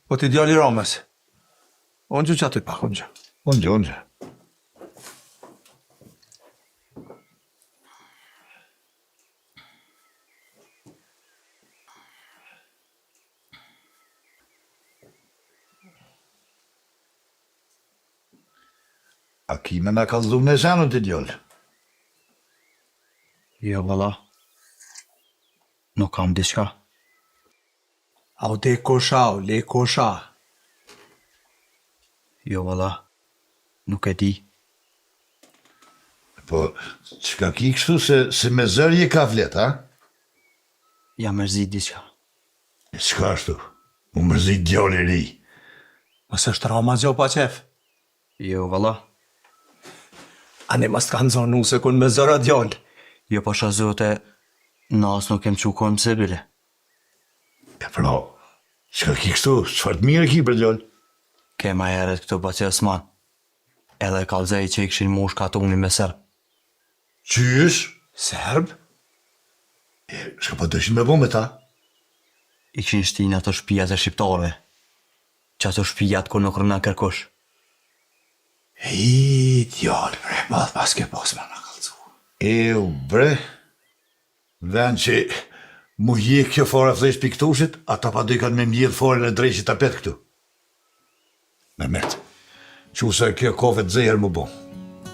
Po ti djali i Ramës. Ungju qaty pak, ungju. Ungju, ungju. A ki me na kallzu naj sen ti djalë? Jo valla, nuk kam diçka. A u dek kush a, u le kush a? Jo valla, nuk e di. Po, çka ki kështu se, se me zor je ka flet, a? Jam mërzit diçka. E çka ashtu? U mërzit djalë i ri. Mos është Rama gjo pa qef? Jo valla. Ani mos të kanë zonë nuse kun me zor o djalë. Jo pasha zotin, na as nuk kem çu kon pse bile. E pra, çka ki kështu, çfarë të mirë ki bre djalë? Ke ma herët këtu baci Osman, edhe kallzoi që i kishin mush katunin me serb. Qysh? Serb? E, çka po dojshin me bo me ta? I kishin shti në ato shpijat e shqiptarëve, që ato shpijat ku nuk rrnon kërkush. Hej, djalë bre, mall paske pas me na kallzu. Eu bre, N'vend që mu hjek kjo fara e flliqt pi këtushit, ata pa dojkan me mbjell farën e dreqit apet këtu. Mehmet, qu se kjo kafe të zehër mu bo.